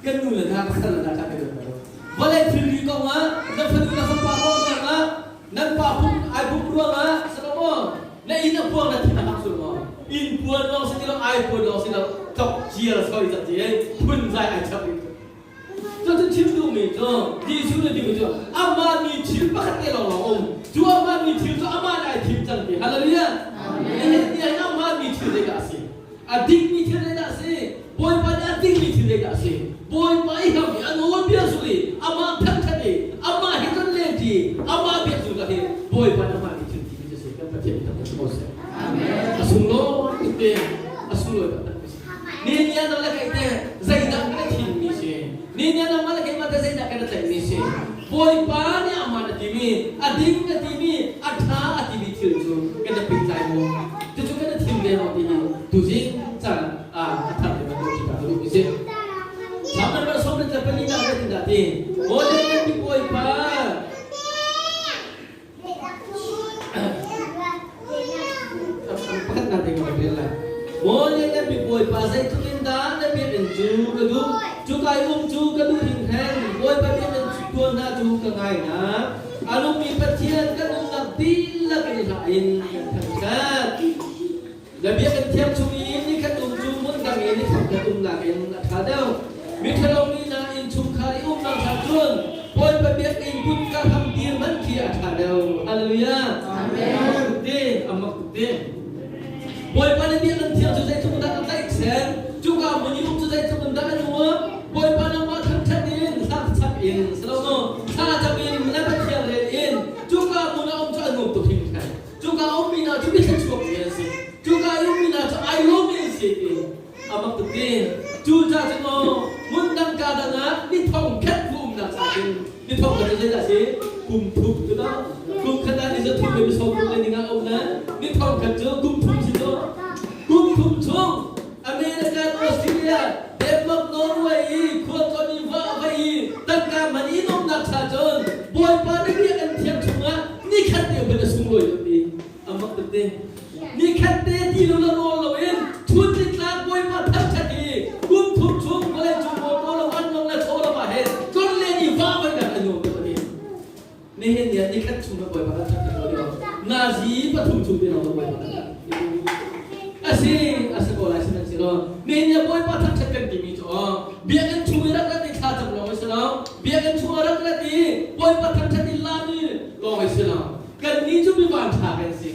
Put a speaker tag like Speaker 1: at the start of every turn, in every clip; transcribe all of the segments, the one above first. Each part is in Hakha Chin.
Speaker 1: Kan nu le hna ka sal le hna kha kan lo. Vawlei thilri kong ah na fanu na fapa kong ah nan pa pum ai pum ruang ah salomo na inn a puang na thin a hak sul maw? Inn puan lawng si ti lo ai puan lawng si lo tlok cial soi cak ci phun zai ai chap Cucu chim duhmi cu Jesuh nih timi cu amah mi thil pakhat te lawng lawng um. Cu amah mi thil cu amah nih ai thim cang ti. Hallelujah. Nihin ni ah amah mi thil zeidah a si? A dingmi thil zeidah a si? Bawipa nih a dingmi thil zeidah a si? Bawipa i ham i a nawlbia zul i amah thangṭhat i amah he kan lenṭi amah biak zungzal hi Bawipa nih amah mi thil timi cu a si. Kan Pathian nih kan ko seh. A sunglawi tuk te, a sunglawi taktak. Ni ni ah nang le kei te zeidah kan thimmi si? Ni ni ah nangmah le keimah te zeidah kan tlaihmi si? Bawipa nih aman a timi, a ding a timi, a ṭha a timi thil cu kan i pehtlai maw? Cucu kan i thim ve maw ti hi tuzing caan ah a thar in kan tuah ṭi duhmi si. Salm number 44 nak zeitindah ti? Maw le Bawipa Pakhatnak ding ka rel lai. Maw lianngan bik Bawipa zeitluk in dah na biakinn cu ka duh, cuka i um cu ka duh hringhren. Bawipa biakinn tuan hna cu ka ngai hna. A nungmi Pathian kan umnak dihlak in hla in kan thangṭhat. Na biakinn thiang chung i nikhat um cu hmun dang i nikhat khat umnak in a ṭha deuh. Miṭhalo mi hna innchungkhar i umnak hna cun Bawipa biakinn kutka hram dir hmanh khi a ṭha deuh. Hallelujah. Amen. Te, a mak tuk te. Bawipa na biakinn thiang cu zeitluk dah a tlaihchan, cuka hmun i um cu zeitluk in dah a nuam. Bawipa nangmah thangṭhat in, hlangchap in, silo thlacam in, na Pathian rel in, cuka hmun ah um cu a nuam tuk hringhran. Cuka ummi hna cu mithluachuak mi an si. Cuka i ummi hna cu ai lawmmi an si ti a mak tuk ti. Cucaah cun aw hmun dang ka dang ah ni thong khat ku umnak ca cun ni thong khat cu zeidah si? Kum thum cu no. Kum khat ah ni za thum le misawm ruk le ni nga um na ni thong khat cu kum thum si cu. Kum thum chung American, Australia, Denmark, Norway i khualtlawn i va va i tangka man i nuamnak cha cun Bawipa na biakinn thiang chungah nikhat te hmanh a sunglawi tuk ti a mak tuk te. Nikhat te ti lo le rawl loin chun nitlak Bawipa thangṭhat i kum thum chung vawlei cung motor le vanlawng le chaw lam ah hin tlonlen i va voinak a nuam tuk a ti. Nihin ni ah nikhat chung na Bawipa kan thangṭhat lo ding nazi pathum chung te lawng na Bawipa kan thangṭhat. Asi, a si ko lai sihmanhsehlaw nihin ni ah Bawipa thangṭhat kan timi cu aw biakinn chung i rak rat i thla cam lawng a si lo biakinn chung ah rak rat i Bawipa thangṭhat i lami lawng a si lo kannih cu mi vanṭha kan si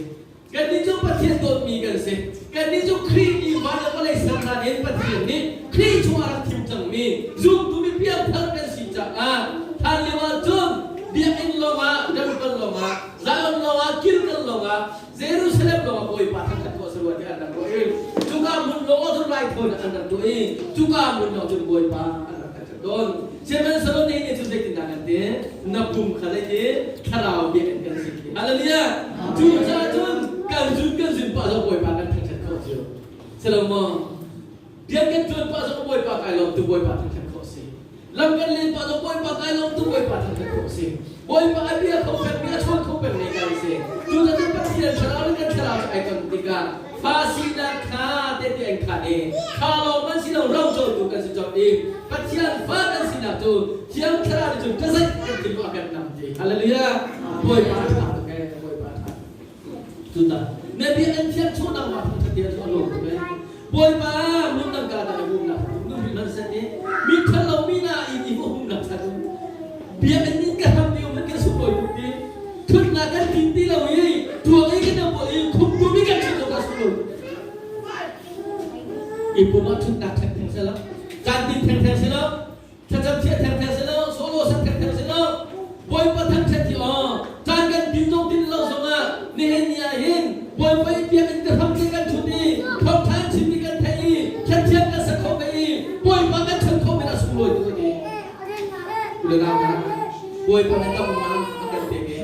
Speaker 1: Kannih cu Pathian dawtmi kan si. Kannih cu Khrih nih van le vawlei ser hlan in Pathian nih Khrih chungah rak thim cangmi zumtu mi piangthar kan si caah hlan lio ahcun biakinn lawngah temple lawngah Zion lawngah Gilgal lawngah Jerusalem lawngah Bawipa thangṭhat khawh si rua tiah an rak ruah i cuka hmun lawng ah cun raithawinak an rak tuah i cuka hmun lawng cun Bawipa an rak thangṭhat tawn. Sihmanhsehlaw ni nih cun zeitindah kan ti? Na pum kha zeiti thlarau biakinn kan si ti. Hallelujah! Cucaah cun kan zun kan zun pah zong Bawipa kan thangṭhat khawh cio. Silo maw? Rian kan ṭuan pah zong Bawipa kai lawm tu Bawipa thangṭhat khawh si. Lam kan len pah zong Bawipa kai lawm tu Bawipa thangṭhat khawh si. Bawipa a bia kho pengmi a chawn kho pengmi kan si. Cucaah cun Pathian thlarau le kan thlarau cu ai ton tikah fa sinak kha tehte an khan i kha lawng man si lo ro cotu kan si colh i Pathian fa kan sinak cu Thiang Thlarau nih cun ka zeih kan ti a kan nam ti. Hallelujah. Bawipa a ṭha tuk ee. Bawipa a ṭha. Cuta na bia an thiam chuahnak ma thangṭhat ti cu a lawm tuk ee. Bawipa mun dang ka dah um nak nu mi man san i mi ṭhalo mi na i ni hum nak chan biakinn in ka ham mi um kan sunglawi tuk ti thutnak kan tin ti lo i tuang i kan bo i khum tu mi kan ṭhut lo ka sunglawi i pum ah thutnak ṭhek theng se lo caan tin theng theng se lo thlacam thiah theng theng se lo solo sak theng theng se lo Bawipa thangṭhat hi aw caan kan din zong din lo zongah nihin ni ah hin Bawipa i biakinn ka hram te kan ṭhut i thawngṭha an chimmi kan theih i thianthiam kan sak khawh ve i Bawipa kan chon khawh men a sunglawi tuk a ti ule nau hna Bawipa nih damnak a kan pek i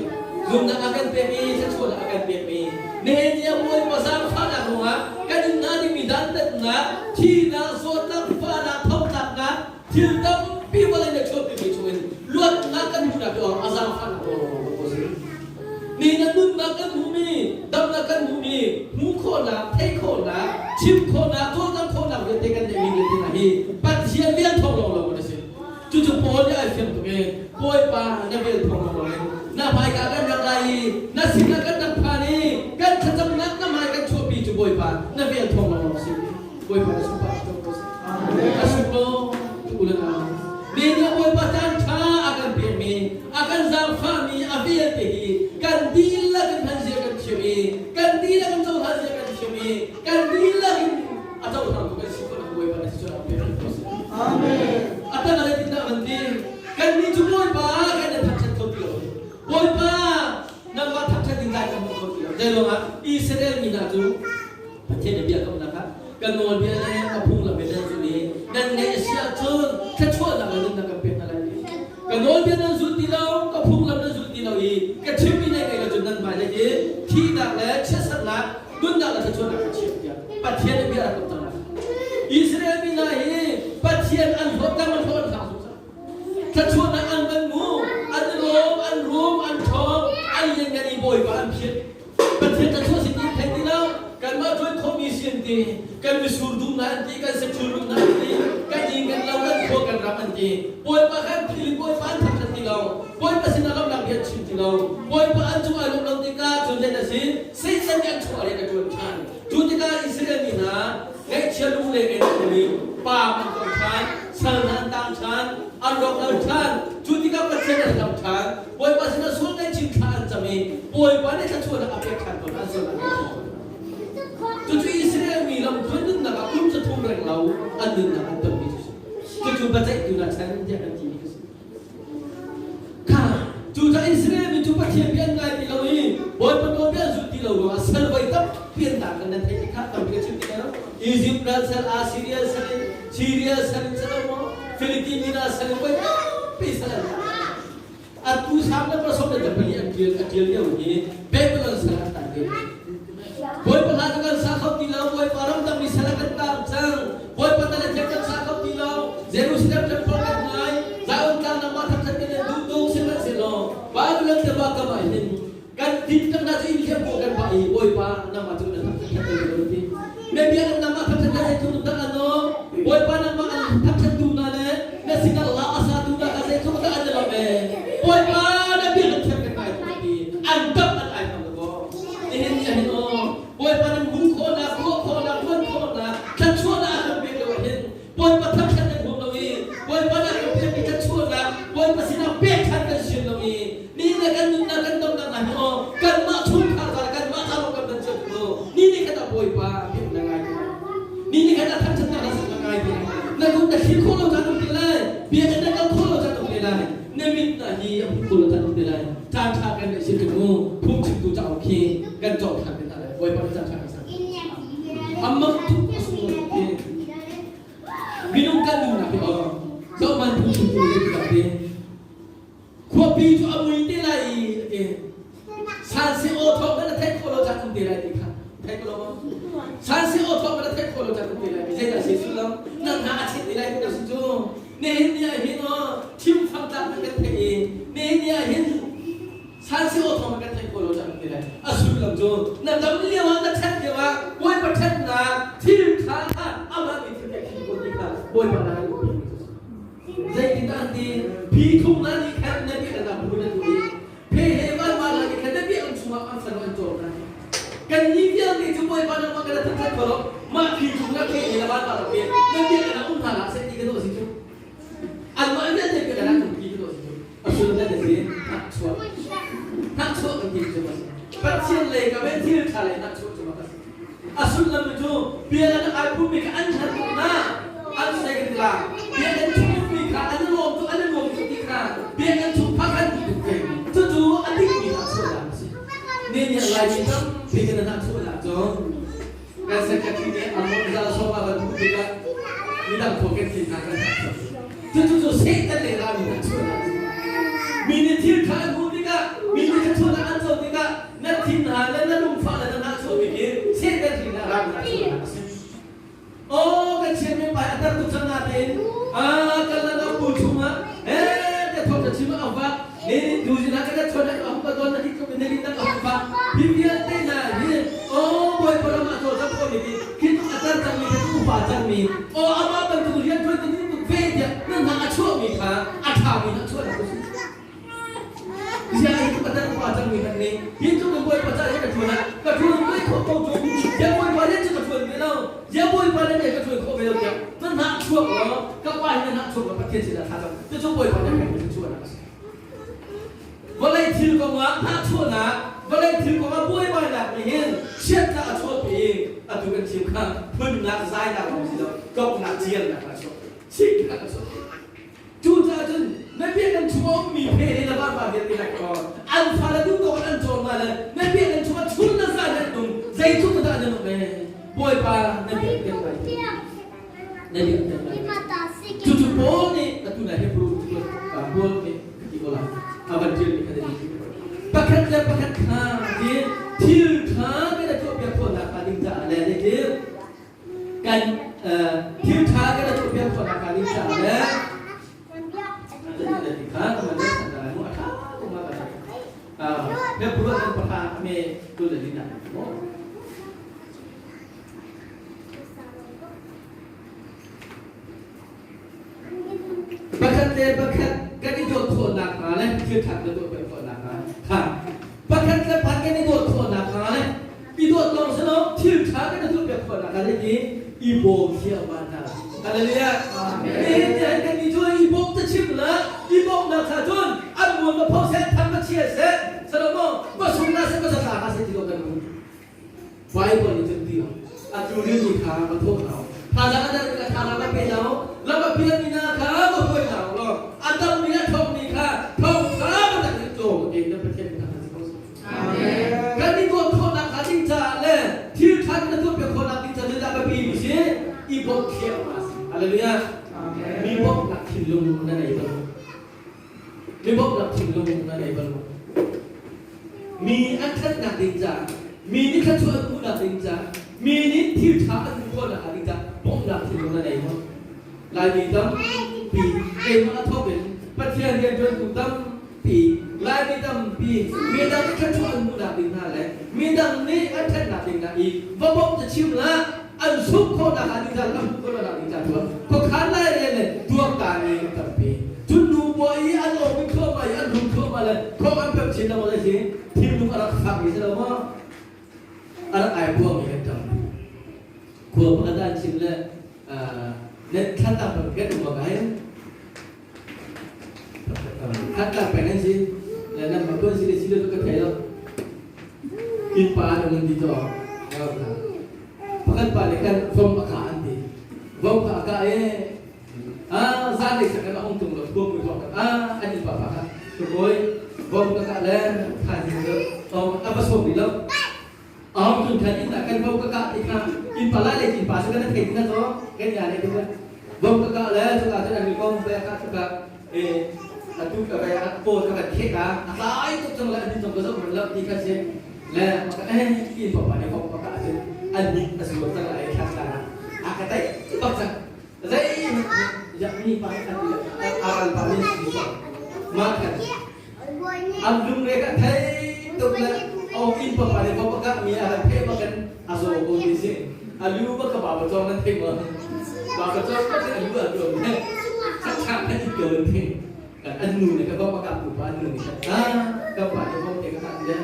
Speaker 1: zumnak a kan pek i thluachuahnak a kan pek mi nihin ni ah Bawipa zaangfahnak ruangah kan in hna dingmi dantatnak thihnak zawtnak fahnak thongtlaknak thil tampi vawlei le chuahpimi chungin luatnak kan hmuhnak cu a zaangfahnak ruangah a si. Ni na nunnak kan hmuhmi, damnak kan hmuhmi, hmuh khawhnak, theih khawhnak, chim khawhnak, cawlcangh khawhnak vialte kan neihmi vialte hna hi Pathian lian thawng lawnglawng an si. Cucu Paul nih ai fiang tuk i Bawipa na vel thawng lawnglawng in na hmaika kan rak lai i na sinah kan rak phan i kan thlacamnak na hmai kan chuahpi cu Bawipa na vel thawng lawnglawng si. Bawipa na sunpar tuk ko seh. A sunglawi tuk u le nau. Mi nih Bawipa caan ṭha a kan pekmi, a kan zaangfahmi a vialte hi kan dihlak in hman zia kan thiam i kan dihlak in cohlan zia kan thiam i kan dihlak in a cohlangtu kan si khawh Bawipa na si pek ko seh. Amen. A tang a zeitindah van ti? Kannih cu Bawipa kan i thangṭhat kho ti lo. Bawipa nangmah thangṭhat ding lai kan hmu kho ti lo. Zei ruangah Israel mi hna cu Pathian a biakamnak ah kan nawlbia le a phunglam he nan zulh i nan ngaih a si ahcun thluachuahnak le nunnak kan pek hna lai ti. Ka nawlbia nan zul ti lo, ka phunglam nan zul ti lo i ka chimmi nan ngaih lo cun nan hmailei i thihnak le chiatsernak, nunnak le thluachuahnak ka chim tiah Pathian nih bia a rak kamh cang lai. Israel mi hna hi Pathian an hlawt dang an hlawt an hlang zungzal. Thluachuahnak an van mu, an lawm, an rum, an ṭhawng, an lianngan i Bawipa an philh. Pathian thluachuah si ti thei ti lo. Kanmah ṭuan khawhmi si an ti. Kan misur dum hna an ti, kan saṭil rum hna an ti, kan inn kan lo, kan khua kan ram an ti. Bawipa kha an philh i Bawipa an thangṭhat ti lo. Bawipa sinah lawmhnak bia an chim ti lo. Bawipa an cung ai lawm lo tikah cun zei dah si? Satan nih an chungah rian a ṭuan ṭhan. Cu tikah Israel mi hna ngaihchia lungleng in an um i paam an tong ṭhan, sal hna an tang ṭhan, an rawkral ṭhan. Cu tikah Pathian an lam ṭhan. Bawipa sinah sual ngaihchih thla an cam i Bawipa nih thluachuahnak a pek ṭhan ko hna, an sualnak ngaihchih ko hna. Cucu Israel mi lamthluan nunnak ah kum 300 reng lo an nunnak an tonmi cu si. Cucu biaceihtu hna chan tiah kan timi cu si. Kha cucaah Israel mi cu Pathian bia an ngai ti lo i Bawipa nawlbia an zul ti lo ruangah sal voi tampi an tang kan nan theih ti kha tampi ka chim ti lo. Egypt ral sal, Assyria sal in, Syria sal in sal maw, Philippine hna sal in voi tampi sal an tang. Atu sang le pasawm le pali an ṭial a ṭial lio hi Babylon sal an tang lio. Bawipa hla cu kan sa kho ti lo, Bawipa ramdang mi sal ah kan tang cang. Bawipa ta le thiam kan sa kho ti lo. Jerusalem temple kan ngai. Zion tlang nangmah thangṭhat kan in duh tuk sihmanhsehlaw Babylon tiva kam ah hin kan din kan hna cu inn hliam khawh kan pah i Bawipa nangmah cu na thangṭhat kan lo ti. Na bia kan nangmah thangṭhat kan zeitluk dah an um. Bawipa nangmah an thangṭhattu hna le na sinah la a satu hna kha zeitluk dah an i lawmh ee. Bawipa na bia kan thiam kan ngai tuk ti an ṭap an ai hram lo. Nihin ni ah hin aw Bawipa nan hmuh khawhnak, ruah khawhnak, ṭuan khawhnak, thluachuahnak a kan pek lo ah hin Bawipa thangṭhat kan huam lo i Bawipa na kan pekmi thluachuahnak Bawipa sinah pek ṭhan kan sian lo i nihin le kan nunnak kan donnak hna hi aw kanmah chungkhar ca le kanmah ca lawng kan van cio tuk lo. Ni nih khan ah Bawipa biak na ngai ti ni nih khan ah thangṭhatnak na sak na ngai ti na kut na thlir khawh lo caan um te lai biakinn na kal khawh lo caan um te lai na mit na hi a hmuh khawh lo caan um te lai. Caan ṭha kan ngeih si ṭung mu phungchimtu cauk khi kan cawk ṭhan te hna lai. Bawipa nih caan ṭha kan ser. Amak tuk a sunglawi tuk hi. Minung kan nunnak hi aw zohman phungchimtu nih zeitindah ti khuapi cu a mui te lai i a ti. Sansi aw thawng kan theih khawh lo caan um te lai ti kha theih ko lo maw? Sansi aw thawng kan theih khawh lo caan um te lai ti zeidah si sullam nang hna a chit te lai ti na si cu nihin ni ah hin aw thimfang tlak kan theih i nihin ni ah hin Sansi aw thawng kan theih khawh lo caan um te lai. A sullam cu na dam lio ah na ṭhat lio ah Bawipa ṭhatnak thil ṭha kha amah nih thil pek hrim ko ti kha Bawipa na hal pi. Zeitindah an ti? Phi thum na nih khan na bia na bu na duh i phe he van van nih khan na biakinn chungah an fanu an cawm hna. Kan ni vialte cu Bawipa nangmah kan thangṭhat kho lo. Mah phi thum na phe he na van van rak na biakinn ah um hna hlah seh ti ka dawh si cu. Anmah vialte ka kan umpi ka dawh si cu. A sullam na si hnahchuah. Hnahchuah kan ti cu a si. Pathian lei ka men thil ṭha lei hnahchuah cu a si. A sullam cu bia na ai pummi kha an hngalh tuk na an sei kan ti la. Bia kan chungmi kha an lawm tuk an nuam tuk ti kha bia kan chung kha kan ti tuk ve. Cucu a dikmi hnahchuahnak a si. Ne nih Laimi tampi kan hnahchuahnak cu kan secretary nih a mawngza sawm a van hmuh tikah midang thaw kan ti hna kan hnahchuah. Cucu cu Satan le rami hnahchuahnak a si. Mi nih thil ṭha an hmuh tikah, mi nih thluachuahnak an co tikah na thin hna le na lungfah le na hnahchuahmi khi Satan nih na rami hnahchuahnak a si. Aw kan chian men pai a tar tuk cang natein kan lan a pu chungah eh te thawk na chim a vak ni tu zin ah kan chuan a hum ka don na hi tluk in na rin a hum va hi vialte hna hi aw bawipa ram ah cawlcang ko mi khi khi tluk a tar cangmi khi tluk upa cangmi aw amah bantuk rian ṭuan tu tuk ve tiah na hna a chuahmi kha. law ka pa hi na hnah chuak law Pathian sinah thla cam. Cucu Bawipa nih a pekmi thluachuahnak a si. Vawlei thil kongah hnahchuahnak, vawlei thil kongah buaibainak nih hin chiatnak a chuahpi i atu kan chim kha phunnak zainak lawng si lo, tloknak cialnak a chuahpi, siknak a chuahpi. Cucaah cun na biakinn chung a ummi phe he na vapa vialte lai kaw an fale duh tawk in an cawn hna le na biakinn chungah chun na zan an tum zeitluk in dah nan um ee Bawipa na biakinn lai na biakinn lai cucu Paul nih atu na Hebrew Paul nih ka ti ko lai a van ṭialmi kha na pakhat le pakhat kha ti thil ṭha kan i tuahpiak khawhnak hnga ding caah le zeitin kan thil ṭha kan i tuahpiak khawhnak hnga ding caah le kha kan lai mu a ṭha tuk ma kan Hebrew an pakha me tu le lina mo Pakhat le pakhat kan i dawt khawh nakhnga le thil ṭha kan tuah peng khawh nakhnga kha pakhat le pakhat kan i dawt khawh nakhnga le i dawt lawng si lo thil ṭha kan i tuah peng khawh nakhnga le ti i bawm thiahmah hna. Hallelujah. Nihin ni kan nih cu i bawm te chim la i bawmnak kha cun an muan va pho seh thang va chia seh Salomo va sung na seh va zatla ha seh ti ko kan um. Bible nih cun ti lo. A tu lio mi kha va thawh hna u. Thazaang a der mi kha thazaang va pe hna u. Lam a pial mi hna kha va hruai hna u law a dam mi a thawng mi kha thawng kha va tak in tlawm a ke kan Pathian mi kha si ko seh. Kan i tuah khawhnak hnga ding caah le thil ṭha na tuah piak khawhnak ding caah zeidah biapi mi si i bawmh thiam a si. Hallelujah. Mi bawmhnak thinlung na nei bal maw? Mi bawmhnak thinlung na nei bal maw? Mi an ṭhatnak ding caah, mi nih thluachuah an hmuhnak ding caah, mi nih thil ṭha an hmuh khawhnak ding caah bawmhnak thinlung na nei maw? Laimi tampi keimah a thawk in Pathian rianṭuantu tampi Laimi tampi midang nih thluachuah an hmuhnak ding hna le midang nih an ṭhatnak ding hna i va bawmh ca chim lah an sungh khawhnak hnga ding caah an hmuh khawhnak ding caah tuah khuakhan lai rian le tuaktan mi tampi cun nu bua i an awm i thluahmah i an rum thluahmah le thawng an pek chin lengmang si thinlung a rak fak mi si lo maw a rak ai buang mi kan tam khua pakhat ah an chim le net thlatang pek kan um kai thlatang pek an si le nan ma tuan si le si le ka thei lo inn pa an um ti to pakhat pa nih khan vom a kah an ti vom kha a kah i ah zan lei sak kan a hung tung lo thuam mui thawk ah an inn pa pa kha ka kawi vom ka kah le thaizing cu a va sawm rih lo a hung tlun khan inn ah kan vom ka kah ti kha inn pa lai le inn pa cu kan thei ti na to kan ya le ti vom ka kah le cuka cun an vom ve ka cuka e atu ka ve a pawl ka kan khek a a tlai tuk cang le an cong ka zoh lo ti kha si le maka eh inn pa pa nih vom ka kah cun an mit a zuar cang lai thla thla a ka tai bak cang zei mi pa aral pa nih mah khan an lung re ka thei tuk le ong in pa pa nih pa ka mi a rak thei bakin a zaw ko mi si a lu ba ka ba ba chong nan thei ma ba ka chong ka a lu a tuam ne chak chak kan i ko thei kan an nu ne ka ba ka pu pa nu ne ka ka pa ne bom te ka ka ti le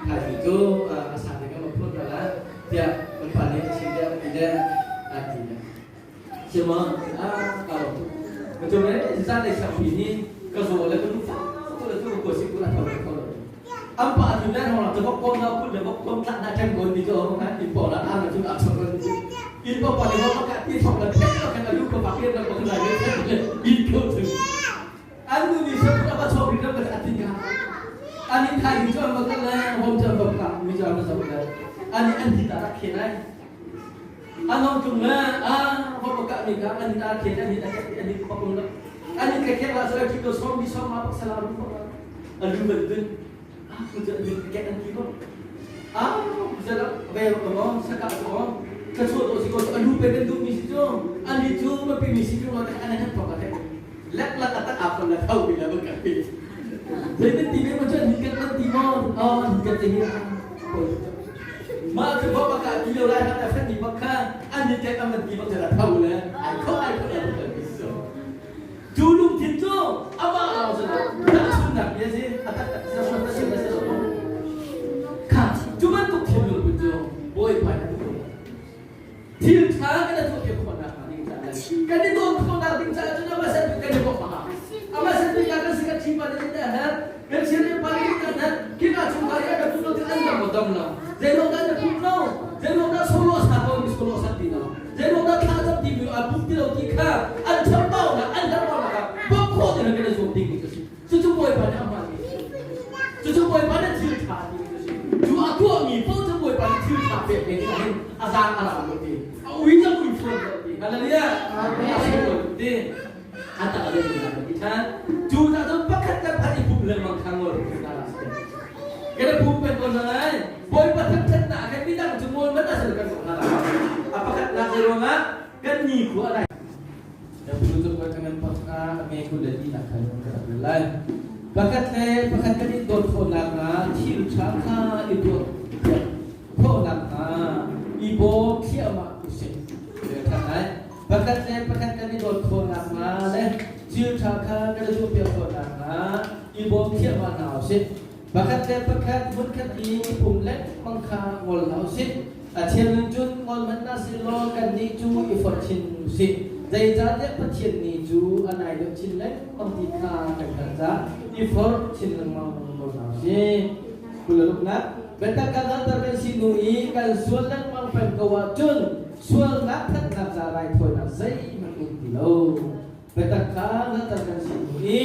Speaker 1: thai cu a sa te ka ma phut la tiah kan pa nih a chim le a ti le a ti le Sima ah ka lo ka tu le zan lei sang pi ni ka zo le ka lu fa ko le tu ko si ko la tho ko lo am pa tu le hong la to ko na ku le ko ko tla na chen ko ni to ha in po la am chu a chok ko in po pa ni ko ka ti thok la the ko kan lu ko pa ke na ko la le in ko tu an nu ni sa ko ba chok ri ka atin ka ani thai ni chu ma ka le hom cha ba ka mi cha ma sa le ani an hi ta ra khe nai An hong tlung le ah va kah mi kha an ta khen an hin an hin khop lo an hin khe la sala ki ko som bi som ma pak sala ru pak alu ban dun ah ku ja ni ke an ki ko ah zala ve ko mo saka ko ka chu to si ko alu pe den du mi si chu an hi chu ma pi mi si chu ma ta an han pak ka lek lak atak apon la thau bi la ba ka pi Zei nan ti ve ma cun hin kan nan ti maw oh hin kan ti hi Mah cu bawk a ti lo lai hat a fenmi bak kha an ni tek an ti bak la tho le ai kho ai kho ai kho ti so cu lungthin cu amah lawng si lo chunnak bia si a tak tak sa sa si sa lo kha cu bantuk thinlung put cu bawipa na duh thil ṭha kan tuah piak khawh nak hnga ding caah kan i dawn khawh nak A tak a na kan ti ṭhan. Cu ta cun pakhat le pakhat i pum lengmang kha ngol ku hna la si. Kan i pum peng ko hna lai. Bawipa thangṭhatnak ah khan midang cu ngol man asal kan sok hna lai. A pakhatnak zei ruangah kan ni khua a dai. Na phu cu kan ngan pakha a me kul le ti nak khan kan rak rel lai. Pakhat le pakhat kan i dawt khawhnak hnga thil ṭha kha i tuah khawhnak hnga i bawm thliahmah usih. Rel ṭhan lai. Pakhat le pakhat kan i dawt khawh nakhnga le thil ṭha kha kan i tuahpiak khawh nakhnga i bawm thliahmah hna usih. Pakhat le pakhat hmunkhat i i pum lengmang kha ngol hlah usih. A cheu in cun ngol hmanh hna sehlaw kannih cu i forh chin usih. Zeicahtiah Pathian ni cu a nai deuh chin lengmang ti kha kan hngalh caah i forh chin lengmang ko hna usih. Kululuknak biatak kan hngalhter kan si hnu i kan sual lengmang peng ko ahcun sualnak thatnak ca raithawinak zeihmanh um ti lo. Biatak kha hngalhter kan si hnu i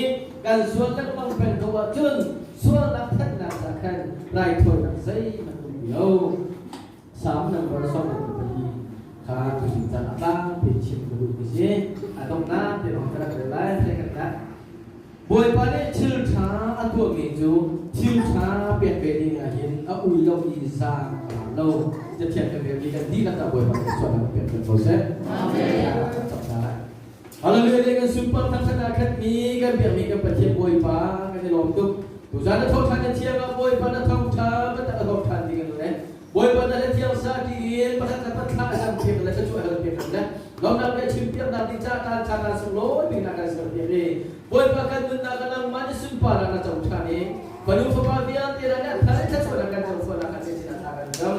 Speaker 1: kan sual lengmang peng ko ahcun sualnak thatnak ca khan raithawinak zeihmanh um ti lo. Salm number 24 kha tuzing caan a tlangpi chim ka duhmi si. A donghnak te lawng ka rak rel lai. Theikhatnak Bawipa nih thil ṭha a tuahmi cu thil ṭha pek ve ding ah hin a ui lo i zaang a lam lo. Cathiang kan relmi kan dihlak ah Bawipa nih sualnak pek kan ko seh. Amen. Hallelujah kan sunpar thangṭhat ah khatmi kan biakmi kan Pathian Bawipa kan i lawm tuk. Tuzan na thawngṭha na thiang ah Bawipa na thawngṭha biatak a thawngṭha ti kan le Bawipa na le thiang sa ti in pakhat le pakhat thla a cam piak le thluachuah hal piak le lawmnak le chim piak nak ding ca taan tha kan sunglawi bik nak kan ser piak i Bawipa kan nunnak kan nangmah ni sunparnak na co ṭhan i fanu fapa vialte na kan thar i thluachuahnak kan co khawhnak kan sin ah kan cam.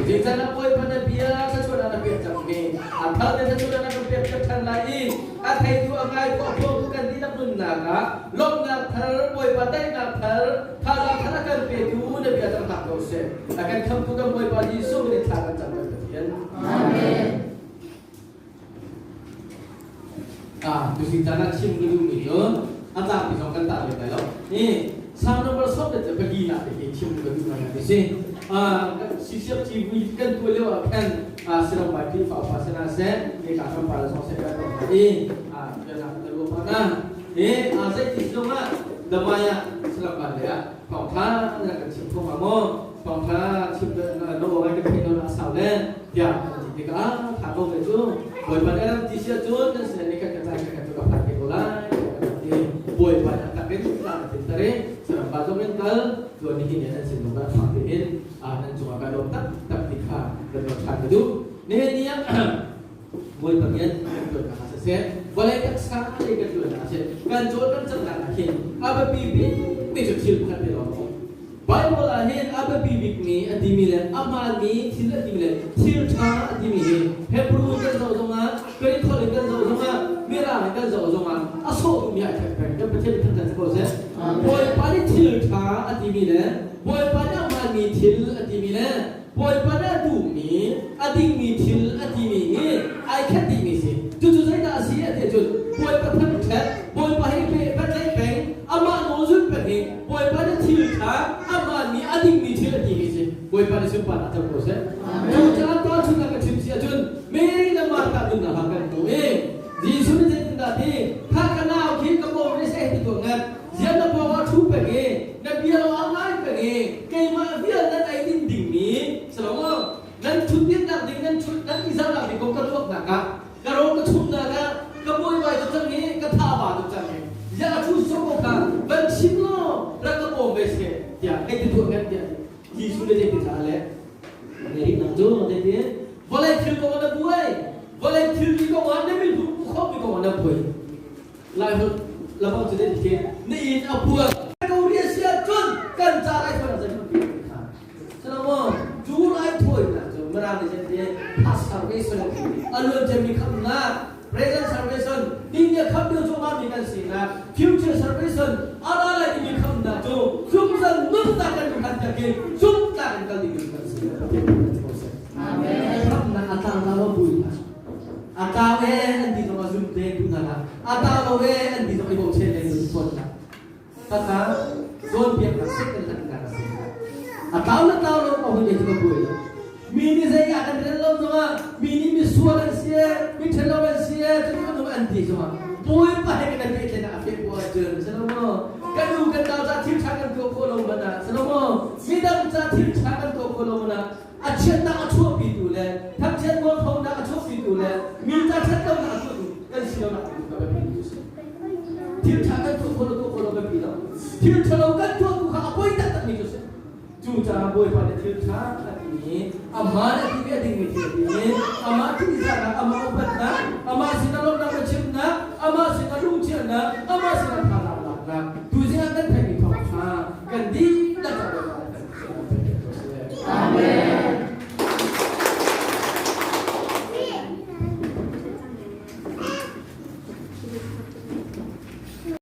Speaker 1: Zeicahtiah na Bawipa na bia thluachuahnak na pek cang mi a thar le thluachuahnak na kan pek piak ṭhan lai i a theitu a ngai khawh khawhtu kan dihlak nunnak ah lawmhnak thar Bawipa daihnak thar thazaang thar a kan petu na bia cang hlah ko seh. A kan khamtu kan Bawipa Jesuh nih thla kan cam kan Pathian.
Speaker 2: Amen.
Speaker 1: Ah, tuzing caan ah chim ka duhmi cu a tlangpi zong kan tah lem lai lo. Hi Psalm number sawm le pali nak te hi chim ka duh ngai si. Ah, sisiap civui kan tuah lio ah khan ah siram bai Khrihfa upa sena seh, ne ka kan pa le song seh kan ton i ah kan ka ruah pa na. Hi ah zei ti zong ah damaya siram ban le ah thawngtha na kan chim kho ma maw? Thawngtha chim no ngai kan theih lo a sau le tiah an ti tikah tha ko ve cu Bawipa nih a ram ti si ahcun nan sinah nikhat ka cai khat cu ka phan te ko lai tiah kan ti. Bawipa nih a tak in tla na tinter i saram pa zong in kal tuan nihin ni nan sin zong kan fak tein nan cungah ka lawm taktak ti kha kan ruat ṭhan ka duh. Nihin ni ah Bawipa rian kan ṭuannak ah siseh, vawlei taksa lei kan ṭuannak ah siseh, kan cawl kan cannak ah hin a biapi bikmi cu thil pakhat te lawng a um. Bible ah hin a biapi bikmi a timi le a hmaanmi thil a timi le thil ṭha a timi hi Hebrew kan zoh zongah, Greek holh in kan zoh zongah, Mirang in kan zoh zongah a sawh duhmi ai ṭhek peng. Kan Pathian nih thangṭhat si ko seh. Bawipa nih thil ṭha a timi le Bawipa nih a hmaanmi thil a timi le Bawipa nih a duhmi, a dingmi thil a timi hi ai khat dihmi si. Cucu zeidah a si a ti ahcun Bawipa thangṭhat, Bawipa he pehtlaih peng, amah nawl zulh peng hi Bawipa nih thil ṭha, a hmaanmi, a dingmi thil a timi si. Bawipa nih sunparnak co ko seh. Cucaah tahchunhnak ka chim si ahcun Mary le Martha nunnak ah kan hmu i Jesuh nih zeitindah ti, kha ka nau khi ka pawng nih seh ti tuah ngat. Zian na pawng ah ṭhu peng i na bia lo a ngai peng i keimah vial nan ei ding dingmi si lo nan ṭhutdirnak ding nan ṭhut nan i zalnak ding kong ka tuaknak ah ka ro ka chumnak ah ka buaibai tuk cang i ka thaba tuk cang i ziah a ṭhu sawh ko kha van chim law rak ka pawm ve seh tiah hei ti tuah ngat tiah Jesuh le zei ti caah le Mary nang cu zei vawlei thil kong ah na buai vawlei thil mi kong ah na min hmuh khawh mi kong ah na buai Laiholh lamang cu dei khi na inn a puak. Ko ria si ahcun kan ca raithawinak zeihmanh pi kha. Salamo cu raithawinak cu Mirang nih cun ti past salvation a luan ciami khamhnak present salvation ni a khamh lio cuahmah mi kan sinak future salvation a ra lai dingmi khamhnak cu zungzal nunnak kan hman takin zumtlak in kal dingmi kan si. Amen. Khamhnak a tlang la lo bui A tau e an ti zong a zum te duh hna hlah. A tau lo e an ti zong i bochan le nun fawn hlah. Tata cawnpiaknak sek in an a si. A tau le tau lo ko hun cu ka buai lo. Mi nih zei ah kan rel lo zongah mi nih mi sual an si e, mi ṭhalo an si e, cuti an um an ti zongah Bawipa he kan. kan pehtlaihnak a feh ko ahcun, si lo maw? Kan u kan nau ca thil ṭha kan tuah khawh lo hmanh ah, si lo maw? Midang ca thil ṭha kan tuah khawh lo hmanh ah, a chiatnak a chuahpitu le thangchiat mualphonak a chuahpitu le mi ca ṭhatlonak a tuahtu kan si lonak tu ka biapi tu si. Thil ṭha kan tuah khawh lo tuah khawh lo biapi lo. Thil ṭhalo kan tuahtu kha a poi taktakmi cu si. Cucaah Bawipa nih thil ṭha a timi, amah nih a timi a dingmi thil a timi, amah ṭihzahnak, amah upatnak, amah sinah lawmhnak a chimnak, amah sinah lungchiahnak, amah sinah thazaang laknak, tuzing ah kan theihmi thawngṭha kan dihlak ah Bawipa nih kan
Speaker 2: Amen.